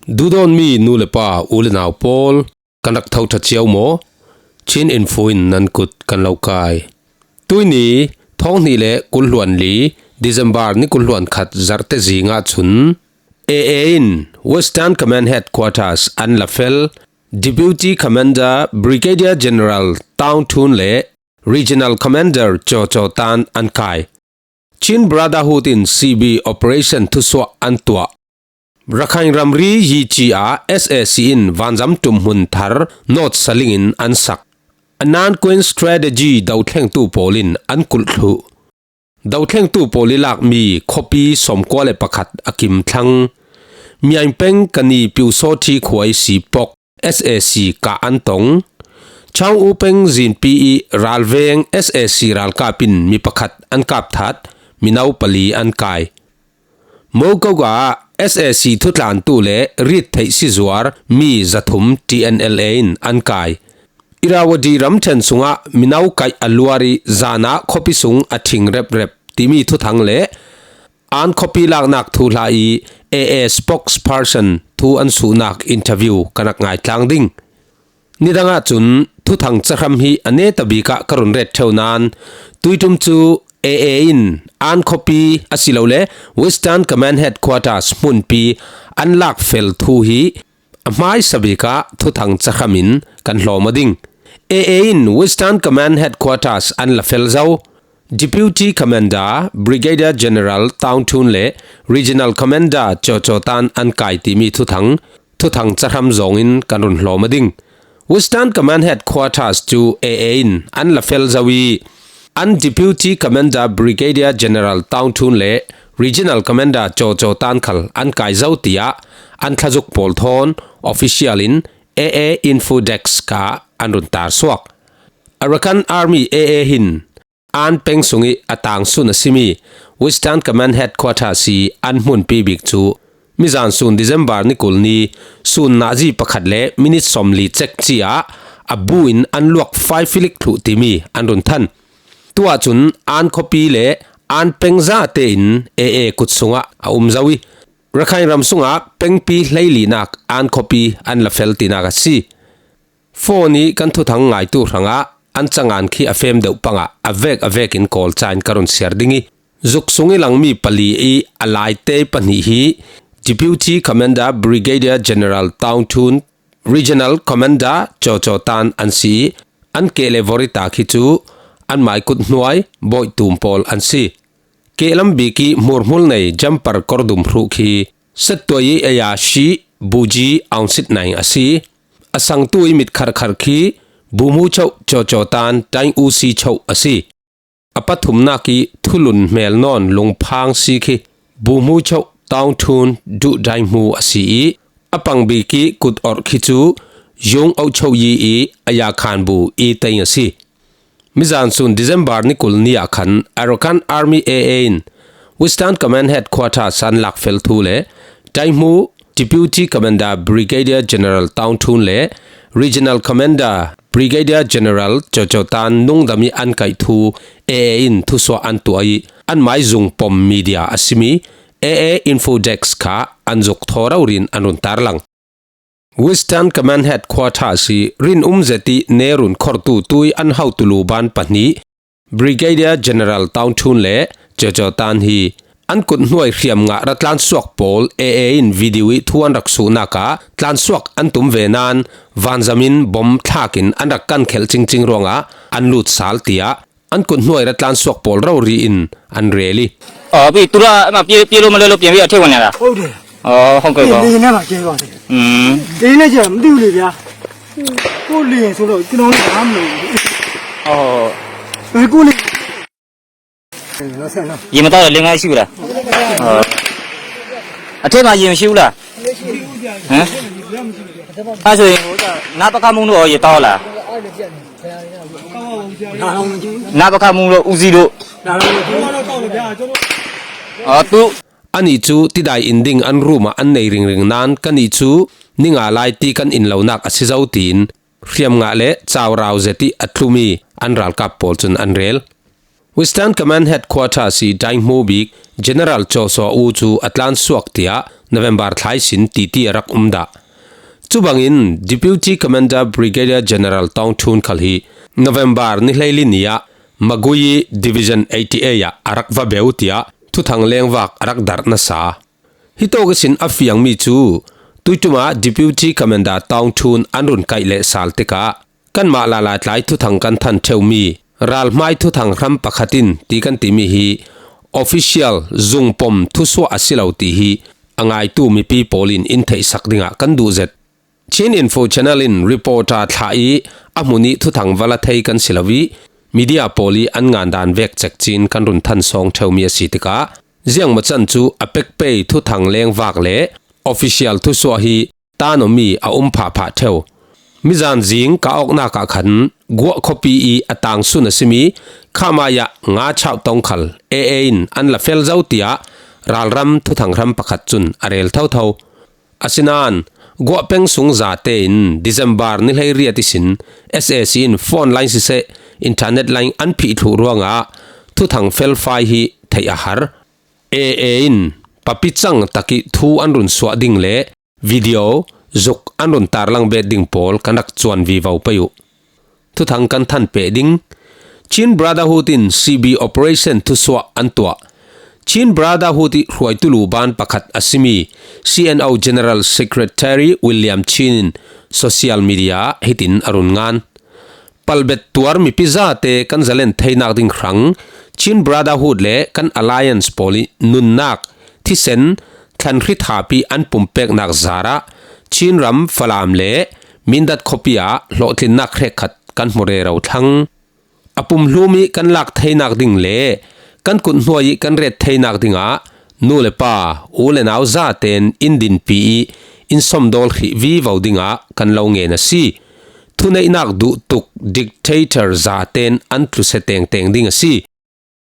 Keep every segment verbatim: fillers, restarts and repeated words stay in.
Duhdawtmi nu le pa, u le nau pawl, kan rak tho ṭha cio maw? Chin Info in nan kut kan lo kai. Tuihni, thawng hnih le kul hluan li, December ni kul hluan khat zarhte zing ah cun A A in Western Command Headquarters an la fel, Deputy Commander Brigadier General Taung Thun le Regional Commander Caw Caw Tan an kai. Chin Brotherhood in C B operation thusuah an tuah. Rakhine ramri Yici ah S A C in vanzam ṭumhmun thar North Saling in an sak. A Nan Queen Strategy dothlengtu pawl in an kulh thluh. Dothlengtu pawl i lakmi khuapi sawmkua le pakhat a kim thlang. Myaing peng Kani Pyusawthi khua i si pok S A C kah an tong. Chang U peng Zinpi i ralveng S A C ralkap in mi pakhat an kap that, mino pali an kai. Mokok ah S A C thutlantu le rit theih si zuar mi zathum T N L A in an kai. Irrawaddy ramṭhen sungah mino kaih a luar i zan ah khuapi sung a ṭhing reprep timi thuthang le an khuapi laknak thuhla i A A spokesperson thu an suhnak interview kan rak ngaitlang ding. Nidang ah cun thuthang cahram hi a neta bik ah ka run ret ṭheu nain tuiṭum cu A A in an khuapi asilole Western Command Headquarters hmunpi an lakfel thu hi a hmaisa bik ah thuthang cahram in kan hlawm aw ding. A A in Western Command Headquarters an la fel zo. Deputy Commander Brigadier General Taung Thun le Regional Commander Caw Caw Tan an kai timi thuthang, thuthang cahram zawngin kan run hlawm aw ding. Western Command Headquarters cu A A in an la fel zo i, an Deputy Commander Brigadier General Taung Thun le Regional Commander Caw Caw Tan khal an kai zo, tiah an thlazuk pawl thawn official in A A Info Desk ah an run tar suak. Arakan Army A A hin an peng sung i a tangsun a simi Western Command Headquarters i an hmunpi bik cu mizan sun December ni kul ni sun nazi pakhat le minit sawmli cek ci ah a bu in an luak fai filik thluh timi an run than. Tuah cun an khuapi le an peng zate in A A kut sungah a um zo i Rakhine ram sungah pengpi hleilinak an khuapi an la fel tinak a si. Phone i kan thuthang ngaitu hrangah an cangan khi a fem deuh pangah a vek a vekin kawl ca in ka run siar ding i, zuk sung i langmi pali i a laite pahnih hi Deputy Commander Brigadier General Taung Thun, Regional Commander Caw Caw Tan an si i, an keh le vorita khi cu an mai kut hnuai bawihtum pawl an si. Kehlam bik i hmurhmul nei jumper kordum hruh khi settuai i a ya shi buji aunsit naing a si. A sangtu i mit kharkhar khi bumu choh Caw Caw Tan taing usi choh a si. A pathumnak i thulun hmel nawn lungphang si khi bumu choh Taung Thun duh daihmu a si i, a pangbik i kut orh khi cu yung auh choh yi i a ya khan bu i teing a si. Mizan sun December ni kul ni ah khan Arakan Army A A in Western Command Headquarters an lakfel thu le daihmu Deputy Commander Brigadier General Taung Thun le Regional Commander Brigadier General Caw Caw Tan nungdam i an kaih thu A A in thusuah an tuah i, an mai zung pom media a simi A A Info Desk kha an zuk thaw rori in an run tar lang. Western Command Headquarters i rin um zet i ne run khortu tui an hotu lu ban pahnih Brigadier General Taung Thun le Caw Caw Tan hi an kut hnuai hriam ngah ratlan suak pawl A A in video i thu an rak suhnak ah tlan suak an tum ve nain vanzam in bom thlak in an rak kan khelh cingcing ruangah an lut sal, tiah an kut hnuai ratlan suak pawl rori in an rel i. အော် ပြီးသူတို့က အဲ့မှာ ပြေး ပြေးလို့မလွတ်လို့ ပြန်ပြီးတော့ ထည့်ဝင်နေတာ။ ဟုတ်တယ်။ အော် ဟုတ်ကဲ့ပါ။ လေယာဉ်နဲ့မှ ကဲသွားတယ်။ อืม။ လေယာဉ်နဲ့ကျတော့ မသိဘူးလေဗျာ။ ကိုယ့်လေယာဉ်ဆိုတော့ ကျွန်တော်လည်း ဘာမှမလုပ်ဘူး။ ဟုတ်။ အဲ ကိုယ့်လေယာဉ် ရေမသောက်တော့ လင်းငါးရှိဘူးလား။ ဟုတ်။ အထက်မှာ ရေမရှိဘူးလား။ ဟမ်။ အဲ့ဆိုရင် ဟိုက နပခမုန်းတို့ရော ရေတောက်လား။ နပခမုန်းတို့ ဦးစီးတို့။ အော် သူ။ Anih cu tidai in ding an rum ah an nei ringring nain kannih cu ni nga lai ti kan in lonak a si zo, tiin hriam ngah le caurau zet i a tlumi an ralkap pawl cun an rel. Western Command Headquarters i dainghmu bik General Joshua U cu a tlansuak tiah November thlai sin titi a rak um dah. Cubangin Deputy Commander Brigadier General Tawng Htun khal hi November ni hleili ni ah Magway Division eighty-eight ah a rak va beu tiah thuthang lengvak a rak darh nasa. Hitawk ihsin a fiangmi cu tuiṭum ah Deputy Commander Tawng Htun an run kaih lehsal tikah kanmah lala tlai thuthang kan than ṭheumi ralhmai thuthang hram pakhat in ti kan timi hi official zungpom thusuah a si lo ti hi a ngaitu mipi pawl in in theihsak dingah kan duh zet. Chin Info Channel in reporter thlah i a hmun i thuthang va la thei kan si lo i media pawl i an ngan dan vek cekcin kan run than sawng ṭheumi a si tikah ziangmawcan cu a pekpei thuthang lengvak le official thusuah hi tan awmi a um phahphah ṭheu. Mizan zing ka awknak ah khan Guah khuapi i a tangsun a simi Khamaya nga chauh tong khal A A in an la fel zo tiah ralram thuthang hram pakhat cun a rel thotho. Asinain Guah peng sung zate in December ni hleiriat ihsin S A C in phone line siseh, internet line an phih thluh ruangah thuthang felfai hi theih a har. A A in papi cang takih thu an run suah ding le video zuk an run tarlang bet ding pawl kan rak cuan vivo pei uh. Thuthang kan than peh ding. Chin Brotherhood in C B operation thusuah an tuah. Chin Brotherhood i hruaitu luban pakhat a simi C N O General Secretary William Chin in social media ah hitin a run ngan. Palbet tuar mipi zate kan zalen theinak ding hrang Chin Brotherhood le kan alliance pawl i nunnak, thisen, thlanhri thapi an pumpeknak zarah Chin ram Falam le Mindat khuapi ah hlawhtlinnak hrekkhat kan hmu rero thlang. A pumhlum i kan lak theinak ding le kan kut hnuai i kan ret theinak dingah nu le pa, u le nau zaten in dinpi i in somdawl hrih vivo dingah kan lo ngen a si. Thuneihnak duhtuk dictator zaten an tlusia tengteng ding a si.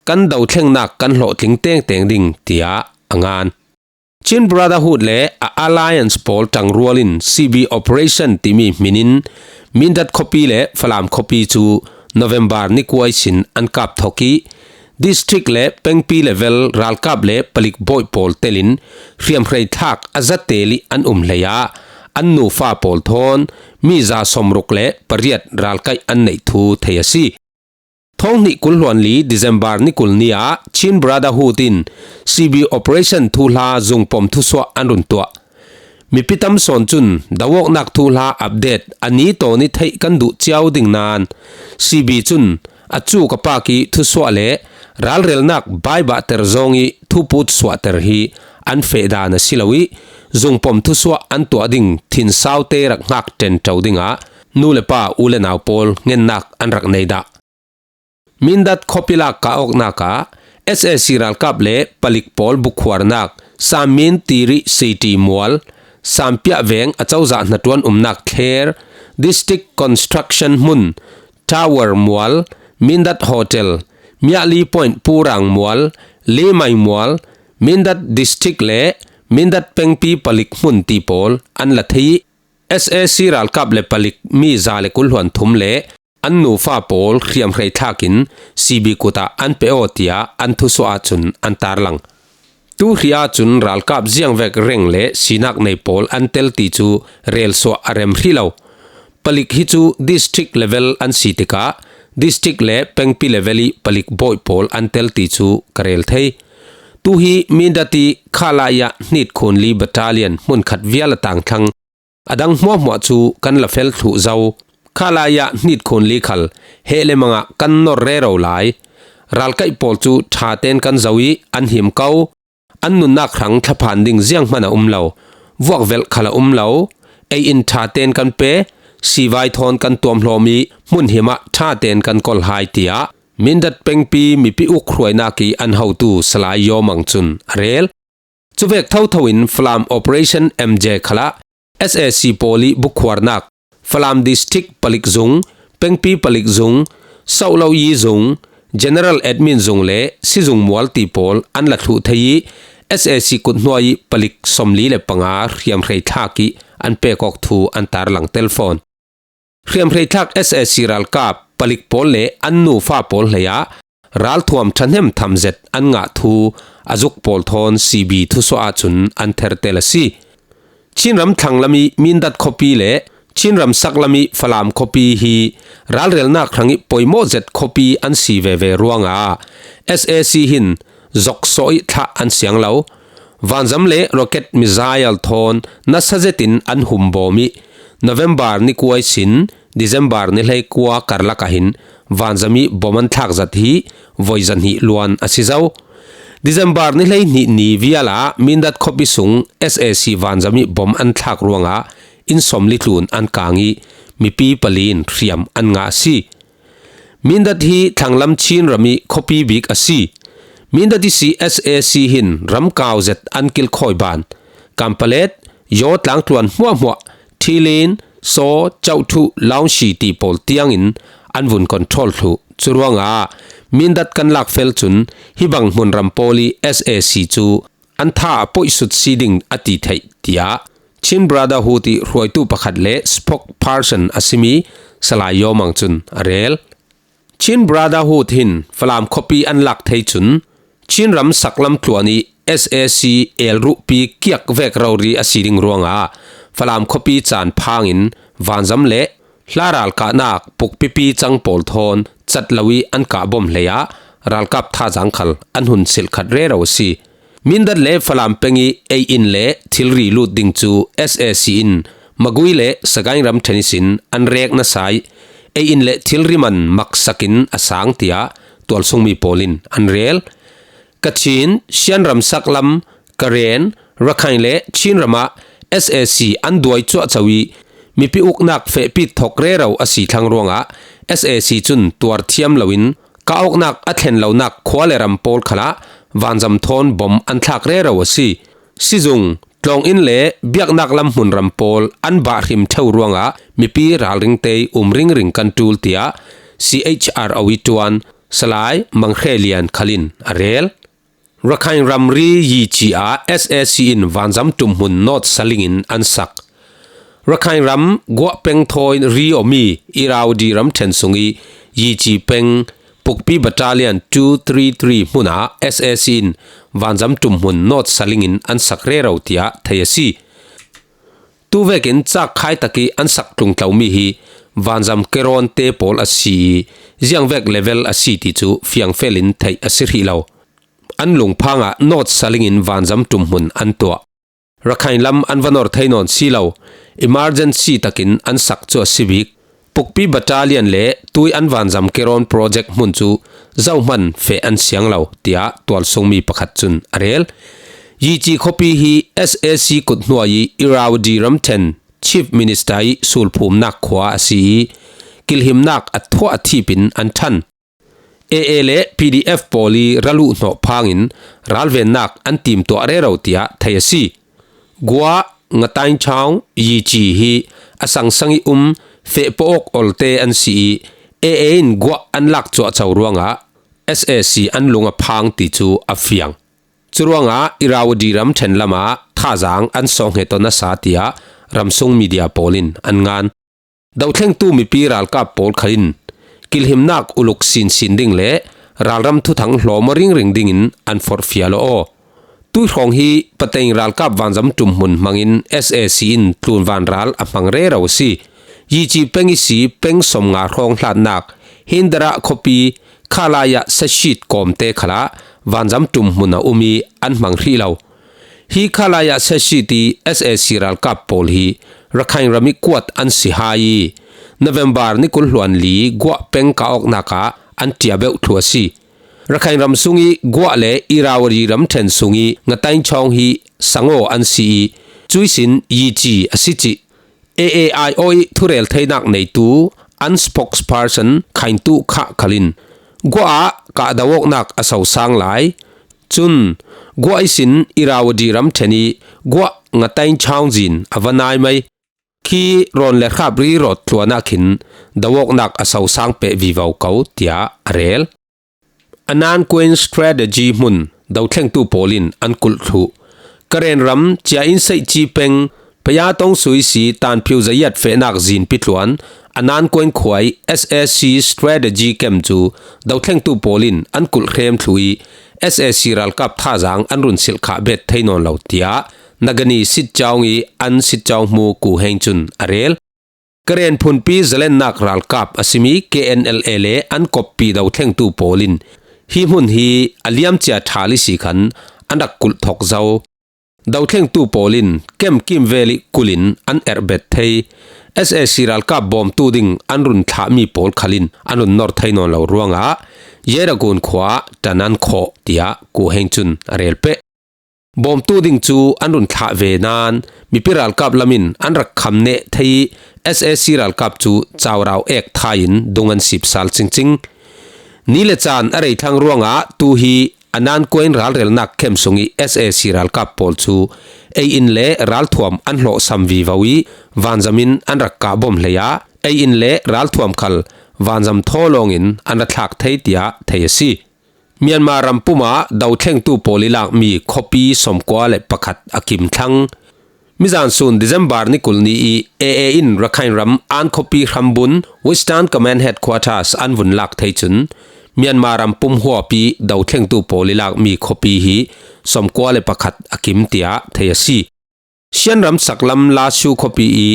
Kan dothlengnak kan hlawhtling tengteng ding, tiah a ngan. Chin Brotherhood le a alliance pawl ṭangrual in C B operation timi hmin in Mindat khuapi le Falam khuapi cu November ni kua ihsin an kap thok i district le pengpi level ralkap le palik bawih pawl telin hriamhrei thlak a za tel i an um hlei ah an nufa pawl thawn mi za sawmruk le pariat ralkaih an neih thu thei a si. Thawng hnih kul hluan li December ni kul ni ah Chin Brotherhood in C B operation thuhla zungpom thusuah an run tuah. Mipi tam sawn cun do awknak thuhla update a ni tawn i theih kan duh cio ding nain C B cun a cuk a pak i thusuah le ralrelnak baibahter zong i thuput suahter hi an feh dan a si lo i zungpom thusuah an tuah ding thinsaute rak hngak ṭenṭo dingah nu le pa, u le nau pawl ngennak an rak nei dah. Mindat khuapi lak kah awknak ah S A C ralkap le palik pawl bukhuarnak Sammin Tiri City mual, Sampiah veng a cozah hnaṭuan umnak thler, District Construction hmun, Tower mual, Mindat Hotel, Miahli Point Purang mual, Limai mual, Mindat District le Mindat pengpi palik hmun ti pawl an la thei i S A C ralkap le palik mi za le kul hluan thum le an nufa pawl hriamhrei thlak in C B kut ah an pe aw tiah an thusuah ahcun an tarlang. Tu hri ahcun ralkap ziangvek reng le sinak nei pawl an tel ti cu relsuah a rem hrih lo. Palik hi cu district level an si tikah district le pengpi level i palik bawih pawl an tel ti cu ka rel thei. Tu hi Mindat i Khalaya hnit khun li battalion hmunkhat vial a tangthlang. A dang hmuahhmuah cu kan la fel thluh zo. Khalaya hnit khun li khal heh le mang ah kan nor rero lai. Ralkaih pawl cu ṭha tein kan zoh i an him ko. An nunnak hrang thlaphan ding zianghman a um lo. Vuakvelh khal a um lo. Ei in ṭha tein kan pe. Sivai thawn kan tuamhlawm i hmun him ah ṭha tein kan kol hai, tiah Mindat pengpi mipi uk hruainak i an hotu Salai Yaw Mang cun a rel. Cuvek thotho in Falam Operation M J khalah S A C pawl i bukhuarnak, Falam District palik zung, pengpi palik zung, Sauhlo yi zung, General Admin zung le sizung mual ti pawl an la thluh thei i S A C kut hnuai i palik sawmli le panga hriamhrei thlak i an pek awk thu an tarlang telfawn. Hriamhreithlak S A C ralkap palik pawl le an nufa pawl hleiah ralthuam ṭhahnem tham zet an ngah thu a zuk pawl thawn C B thusuah ahcun an thertel a si. Chinram thlanglami Mindat khuapi le Chinram saklami Falam khuapi hi ralrelnak hrangih poimawh zet khuapi an si veve ruangah S A C hin zoksawh ih thlah an siang lo. Vanzam le rocket missile thawn nasa zetin an humbawm ih November ni kua ihsin December ni hleikua karlak ah hin vanzam ih bom an thlak zat hi voi zahnih luan a si zo. December ni hleihnih ni vial ah Mindat khuapi sung S A C vanzam ih bom an thlak ruangah inn sawmli tlun an kang ih mipi pali in hriam an ngah a si. Mindat hi thlanglam Chinram ih khuapi bik a si. Mindat ihsi S A C hin ramkau zet an kilkhawi ban Kanpalet, Yaw tlangtluan hmuahhmuah, Thilin, Saw, Chauhthu, Laungshi ti pawl tiangin an vun control thluh. Curuangah Mindat kan lak fel cun hibang hmunram pawl ih S A C cu an tha a poihsut si ding a ti theih, tiah Chin Brotherhood ih hruaitu pakhat le spokesperson a simi Salai Yaw Mang cun a rel. Chin Brotherhood hin Falam khuapi an lak thei cun Chinram saklam tluan ih S A C elruhpi kiak vek rori a si ding ruangah Falam khuapi caan phangin vanzam le hla ralkahnak pukpipi cang pawl thawn cat lo ih an kah bom hleiah ralkap thazaang khal an hun silh khat rero a si. Mindat le Falam peng ih ei-inn le thilri lut ding cu S A C in Magway le Sagaing ramṭhen ihsin an rek nasa ih ei-inn le thilri man maksak in a sang, tiah tualsungmi pawl in an rel. Kachin, Shan ramsaklam, Karen, Rakhine le Chinram ah S A C an duai cuahco ih mipi uknak fehpit thawk rero a si thlang ruangah S A C cun tuar thiam loin kah awknak a thlen lonak khua le ram pawl khalah vanzam thawn bom an thlak rero a si. Sizung, tlawnginn le biaknak lam hmunram pawl an bah hrim ṭheu ruangah mipi ralringte ih um ringring kan ṭul, tiah C H R O ih ṭuan Salai Mang Hre Lian khal in a rel. Rakhine ramri Yici ah S A C in vanzam ṭumhmun North Saling in an sak. Rakhine ram Guah peng thawi ri awmi Irrawaddy ramṭhen sung ih Yici peng Pukpi Battalion two three three hmun ah S A C in vanzam ṭumhmun North Saling in an sak rero, tiah thei a si. Tuvekin cakkhai tak ih an sak tlungtlomi hi vanzam keron te pawl a si ih ziangvek level a si ti cu fiangfel in theih a si hrih lo. An lungphang ah North Saling in vanzam ṭumhmun an tuah. Rakhine lam an va nor thei nawn si lo, emergency takin an sak cu a si bik. Pukpi Battalion le tui an vanzam keron project hmun cu zohman feh an siang lo, tiah tualsungmi pakhat cun a rel. Yici khuapi hi S A C kut hnuai ih Irrawaddy ramṭhen Chief Minister ih sulphumnak khua a si ih kilhimnak a thuah a thip in an ṭhan. A A le P D F pawl ih ral uh hnawh phangin ralvennak an timtuah rero, tiah thei a si. Guah, Ngataingchaung, Yici hi a sangsang ih um feh pawh awk olte an si ih A A in guah an lak cuahco ruangah S A C an lung a phang ti cu a fiang. Curuangah Irrawaddy ramṭhen lamah thazaang an sawh hnget aw nasa, tiah ramsung media pawl in an ngan. Dothlengtu mipi ralkap pawl khal in kilhimnak uluk sinsin ding le ralram thuthang hlawm aw ringring dingin an forhfial aw. Tuihrawng hi pateng ralkap vanzam ṭumhmun hmangin S A C in tlunvan ral a hmang rero a si. Yici peng ihsi peng sawmnga hrawng hlatnak Hindarah khuapi Khalaya Sashit kawmte khalah vanzam ṭumhmun a um ih an hmang hrih lo. Hi Khalaya Sashit ih S A C ralkap pawl hi Rakhine ram ih kuat an si hai ih November ni kul hluan li Guah peng kah awknak ah an ṭiabeuh thluh a si. Rakhine ram sungih Guah le Irrawaddy ramṭhen sungih Ngataingchaung hi sangaw an si ih cuihsin Yici a si cih A A I O ih thurel theinak neitu an spokesperson Khaintu Khah khal in Guah ah kah do awknak a sosang lai. Cun Guah ihsin Irrawaddy ramṭhen ih Guah Ngataingchaung zin a va nai mai. Khi rawn le hrap rirawt tluan ah khin do awknak a sosang peh vivo ko, tiah a rel. Annan Queen Strategy hmun dothlengtu pawl in an kulh thluh. Karen ram Cia Inseih Ci peng Phaya Tong Sui Si Tan Phiu Zayat fehnak zinpi tluan a Nan Kuan Khuai S A C Strategy Camp cu dothlengtu pawl in an kulh hrem thlu i S A C ralkap thazaang an run silh khah bet thei nawn lo, tiah Nagani Sitcaung i an Sitcaung hmu Ku Heng cun a rel. Karen phunpi zalennak ralkap a simi K N L A le an koppi dothlengtu pawl in hi hmun hi a liamcia ṭha li si khan an rak kulh thawk zo. Dothlengtu pawl in camp kimvel i kulh in an erh bet thei. S A C ralkap bawmtu ding an run thlahmi pawl khal in an run nor thei nawn lo ruangah Yeragun khua ṭan an khawh, tiah Ku Heng cun a rel peh. Bawmtu ding cu an run thlah ve nain mipi ralkap lam in an rak kham neh thei i S A C ralkap cu caurau ek thai in dung an sip sal cingcing. Ni le caan a rei thlang ruangah tu hi a Nan Kuan ralrelnak camp sung i S A C ralkap pawl cu ei in le ralthuam an hlawhsam vivo i vanzam in an rak kah bawm hlei ah ei in le ralthuam khal vanzam thaw lawng in an ra thlak thei, tiah thei a si. Myanmar ram pum ah dothlengtu pawl i lakmi khuapi sawmkua le pakhat a kim thlang. Mizan sun December ni kul ni i A A in Rakhine ram An khuapi hrambun Western Command Headquarters an vun lak thei cun Myanmar ram pum huap i dothlengtu pawl i lakmi khuapi hi sawmkua le pakhat a kim, tiah thei a si. Shan ram saklam Lashu khuapi i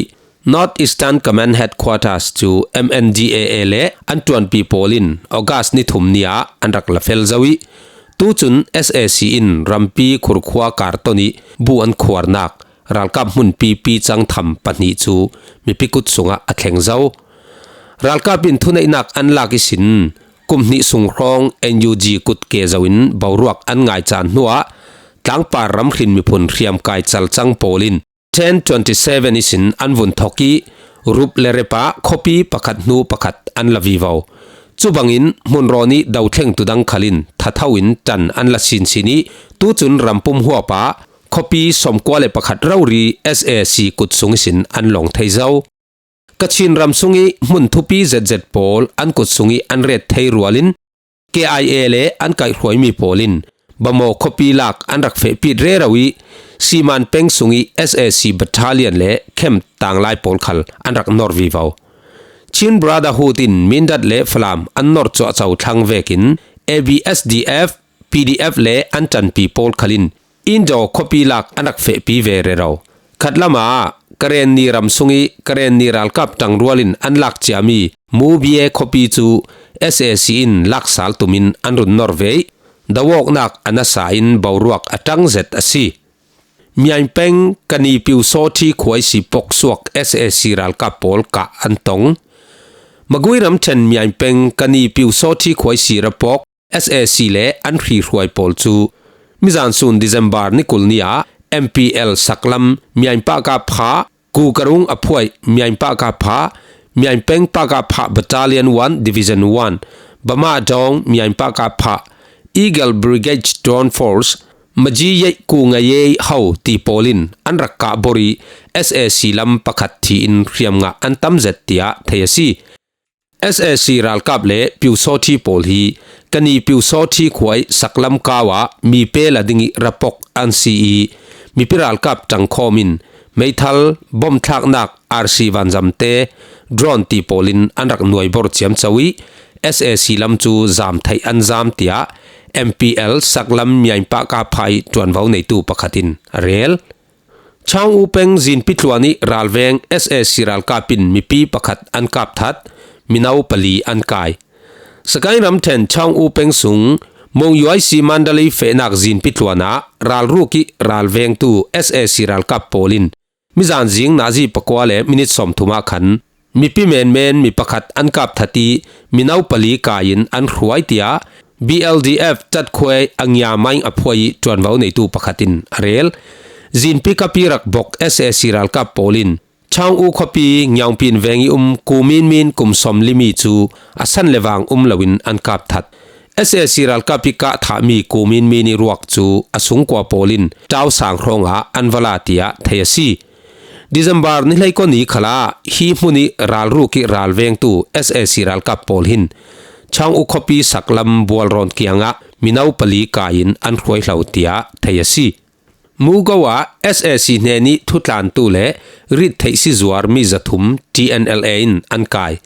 North Eastern Command Headquarters cu M N D A A le an ṭuanpi pawl in August ni thum ni ah an rak la fel zo i, tucun S A C in rampi khurkhua karton i bu an khuarnak ralkap hmunpi picang tham pahnih cu mipi kut sungah a thleng zo. Ralkap in thuneihnak an lak ihsin kum hnih sung hrawng N U G kut ke zo in boruak an ngai caan hnuah tlangpar ramhrin miphun hriamkai calcang pawl in ten twenty seven ihsin an vun thawk i, rup le rep ah khuapi pakhat hnu pakhat an la vivo. Cubangin hmunrawn i dothlengtu dang khal in thatho in ṭan an la sinsin i, tucun rampum huap ah khuapi sawmkua le pakhat rori S A C kut sung ihsin an lawng thei zo. Kachin ram sung i hmun thupi zetzet pawl an kut sung i an ret thei rual in K I A le an kaihhruaimi pawl in Bamaw khuapi lak an rak fehpit rero i Siman peng sung i S A C battalion le camp tanglai pawl khal an rak nor vivo. Chin Brotherhood in Mindat le Falam an nor cuahco thlang vekin A B S D F, P D F le an ṭanpi pawl khal in Indaw khuapi lak an rak fehpi ve rero. Khatlam ah Karenni ram sung i Karenni ralkap ṭangrual in an lak ciami Mubie khuapi cu S A C in laksal tum in an run nor ve i, do awknak a nasa in boruak a ṭang zet a si. Myaing peng Kani Piusawthi khuaisi pok suak S A C ralkap pawl kah an tong. Magui ramṭhen Myaing peng Kani Piusawthi khuaisi rapok S A C le an hrihruai pawl cu mizan sun December ni kul ni ah M P L saklam Myaing pahkah phah, Kukarung a phuai Myaing pahkah phah, Myaing peng pahkah phah Battalion one, Division one, Bama Dawng Myaing pahkah phah, Eagle Brigade Drone Force, Maji Yei Ku Ngayei Ho ti pawl in an rak kah bor i S A C lam pakhat thi in hriamngah an tam zet tiah thei a si. S A C ralkap le Piusawthi pawl hi Kani Piusawthi khuai saklam kau ah mi pe la ding i rapok an si i, mipi ralkap ṭangkhawm in meithal, bom thlaknak, R C vanzamte, drone ti pawl in an rak nuaibor ciamco i, S A C lam cu zam theih an zam tiah M P L saklam Myaing pahkah phah i ṭuanvo neitu pakhat in a rel. Chang U peng zinpi tluan i ralveng S A C ralkap in mipi pakhat an kap that, mino pali an kai. Sagaing ramṭhen Chang U peng sung Mong U I C Mandalay fehnak zinpi tluan ah ralruk i ralvengtu S A C ralkap pawl in mizan zing nazi pakua le minit sawmthum ah khan mipi menmen mi pakhat an kap that i mino pali kai in an hruai tiah B L D F Tatkhuai Angia Maing a phuai i ṭuanvo neitu pakhat in a rel. Zinpi kap i rak bok S A C ralkap pawl in Chang U khuapi Ngiaungpin veng i um Ku Min Min kum sawm li mi cu a san le vang um loin an kap that. S A C ralkap i kah thahmi Ku Min Min i ruak cu a sungkua pawl in ṭau sang hrawngah an va la tiah thei a si. December ni hleikua ni khalah hi hmun i ralruk i ralvengtu S A C ralkap pawl hin Chang U khuapi saklam Bualrawn kiangah mino pali kai in an hruai hlo tiah thei a si. Mugo ah S A C hnenih thutlantu le rittheihsi zuar mi zathum T N L A in an kai.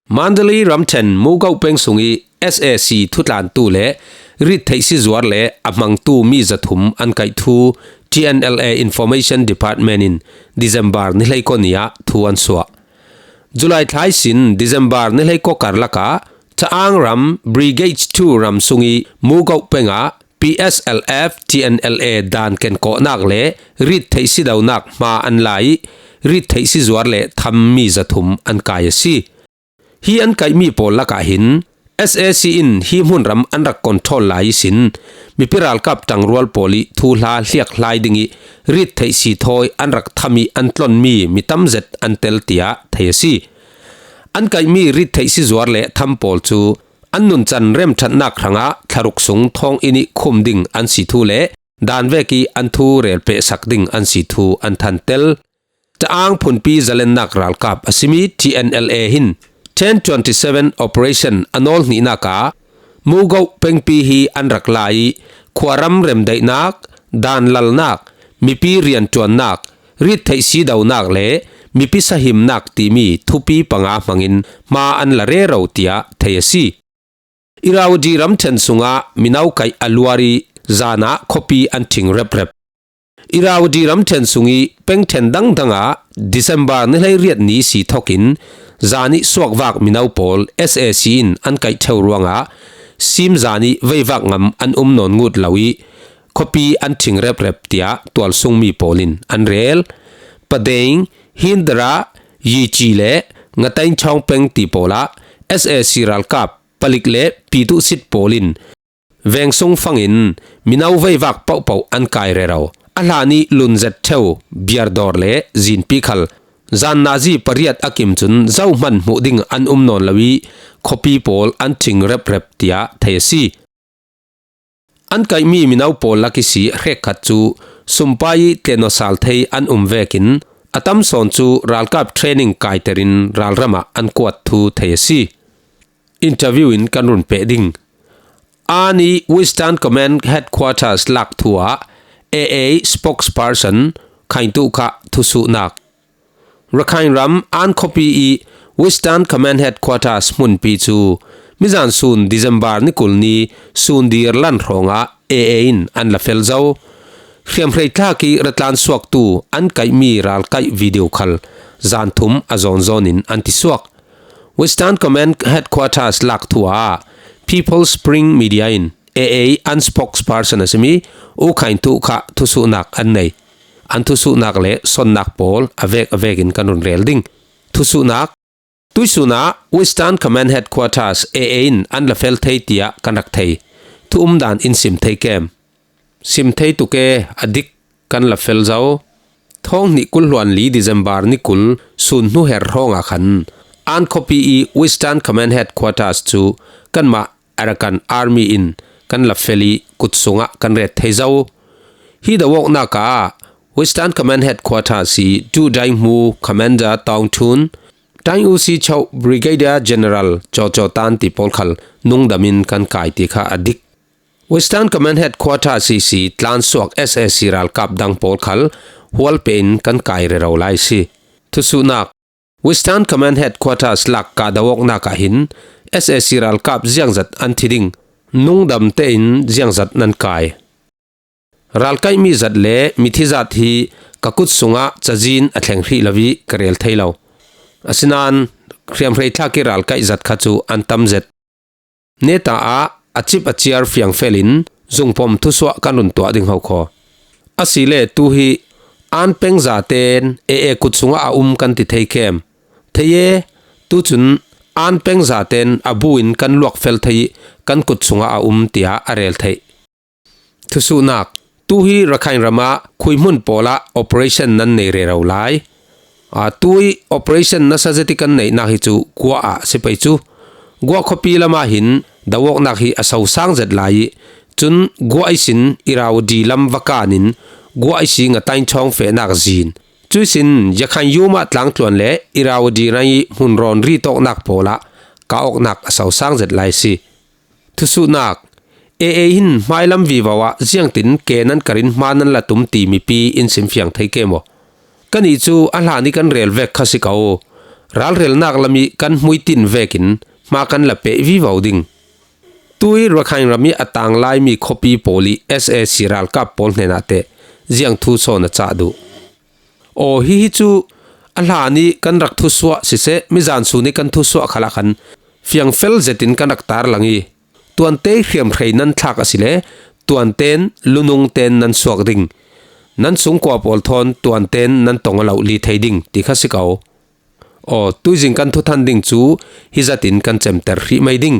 Mandalay ramṭhen Mugo peng sung ih S A C thutlantu le rittheihsi zuar le a hmangtu mi zathum an kaih thu T N L A Information Department in December ni hleikua ni ah thu an suah. July thla ihsin December ni hleikua karlak ah Thaang ram Brigade two ram sung ih Mugo peng ah P S L F T N L A dan kenkawhnak le rittheihsi donak hma an la ih rittheihsi zuar le tham mi zathum an kai a si. Hi an kaihmi pawl lakah hin S A C in hi hmunram an rak control lai ihsin mipi ralkap ṭangrual pawl ih thuhla hliakhlai ding ih rittheihsi thawi an rak tham ih an tlonmi mi tamzet an tel tiah thei a si. An kaihmi rittheihsi zuar le tham pawl cu an nuncan remṭhatnak hrangah thlaruk sung thawnginn ih khum ding an si thu le dan vek ih an thu relpehsak ding an si thu an thantel. Thaang phunpi zalennak ralkap a simi T N L A hin ten twenty seven operation a nawl hnihnak ah Mugo pengpi hi an rak la ih khuaram remdaihnak, dan lalnak, mipi rianṭuannak, rittheihsi donak le mipi sahimnak timi thupi panga hmangin hma an la rero tiah thei a si. Irrawaddy ramṭhen sungah mino kaih a luar ih zan ah khuapi an ṭhing reprep. Irrawaddy ramṭhen sung ih pengṭhen dangdang ah December ni hleiriat ni si thokin zan ih suakvak mino pawl S A C in an kaih ṭheu ruangah sim zan ih veivak ngam an um nawn ngut lo ih khuapi an ṭhing reprep tiah tualsungmi pawl in an rel. Padaeng, Hindara, Yici le Ngatainchawng peng ti pawl ah S A C ralkap palik le piduhsit pawl in veng sung fangin mino veivak pohpoh an kai rero. A hlan ih lunzet ṭheu, biardawr le zinpi khal zan nazi pariat a kim cun zohman hmuh ding an um nawn lo ih khuapi pawl an ṭhing reprep tiah thei a si. An kaihmi mino pawl lak ihsi hrekkhat cu sumpai ih tlenawsal thei an um vekin a tam sawn cu ralkap training kaiter in ralram ah an kuat thu thei a si. Interview in kan run peh ding. An ih Western Command Headquarters lak thu ah A A spokesperson Khaintu Kha thusuhnak. Rakhine ram An khuapi ih Western Command Headquarters hmunpi cu mizan sun December ni kul ni sun dir lan hrawngah A A in an la fel zo. Hriamhrei thlak ih ratlan suaktu an kaihmi ralkaih video khal zan thum a zawnzawn in an tisuak. Western Command Headquarters lak thu ah People's Spring Media in A A an spokesperson a simi U Khaintu Kha thusuhnak an nei. An thusuhnak le sonnak pawl a vek a vekin kan run rel ding. Thusuhnak. Tuihsun ah Western Command Headquarters A A in an la fel thei tiah kan rak thei. Thu umdan in sim thei kem? Sim thei tuk e, a dik, kan la fel zo. Thawng hnih kul hluan li December ni kul sun hnu her hrawngah khan An khuapi ih Western Command Headquarters cu kanmah Arakan Army in kan la fel ih kut sungah kan ret thei zo. Hi doawknak ah Western Command Headquarters ih duhdaihmu Commander Tawng Thun, Taing U Si Choh Brigadier General Caw Caw Tan ti pawl khal nungdam in kan kai ti kha a dik. Western Command Headquarters ihsi tlansuak S A C ralkap dang pawl khal hualpeh in kan kai rero lai si. Thusuhnak. Western Command Headquarters lak kahdoawknak ah hin S A C ralkap ziangzat an thi ding, nungdam tein ziangzat nan kai? Ralkaihmi zat le mithi zat hi ka kut sungah cazin a thleng hrih lo ih ka rel thei lo. Asinain hriamhrei thlak ih ralkaih zat kha cu an tam zet. Neta ah a cip a ciar fiangfel in zungpom thusuah kan run tuah ding ho khaw. Asile tu hi An peng zaten A A kut sungah a um kan ti thei kem? Thei e, tucun An peng zaten a bu in kan luak fel thei ih kan kut sungah a um tiah a rel theih. Thusuhnak. Tu hi Rakhine ram ah khuihmun pawl ah operation nan nei rero lai. Aa, tu ih operation nasa zet ih kan neihnak hi cu Guah ah a si pei cu. Guah khuapi lam ah hin doawknak hi a sosang zet lai ih cun Guah ihsin Irrawaddy lam va kan in Guah ihsi Ngatainchawng fehnak zin, cuihsin Yakhain yum ah tlangtluan le Irrawaddy rang ih hmunrawn ritawknak pawl ah kah awknak a sosang zet lai a si. Thusuhnak. A A hin hmailam vivo ah ziangtin ke nan karin hma nan la tum ti mipi in simfiang thei ke maw? Ka nih cu a hlan i kan rel vek kha si ko. Ralrelnak lam i kan hmuitin vekin hma kan la peh vivo ding. Tui Rakhine ram i a tang laimi khuapi pawl i S A C ralkap pawl hnenah teh ziang thu sawn a cah duh. Aw, hihi cu a hlan i kan rak thusuah siseh, mizan sun i kan thusuah khalah khan fiangfel zetin kan rak tarlang i, tuante hriamhrei nan thlak a si le tuanten lunungten nan suak ding. Nan sungkua pawl thawn tuanten nan tong a lo li thei ding ti kha si ko. Aw, tuizing kan thuthan ding cu hi zatin kan cemter hrih mai ding.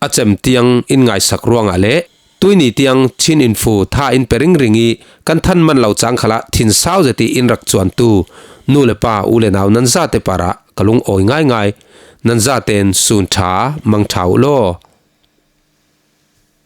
A cem tiang in ngaisak ruangah le tuini tiang Chin Info tha in pe ringring i kan than man lo cang khalah thinsau zet i in rak cuantu nu le pa, u le nau nan zate parah ka lungawi ngaingai. Nan zaten sun ṭha, mang ṭha uh law.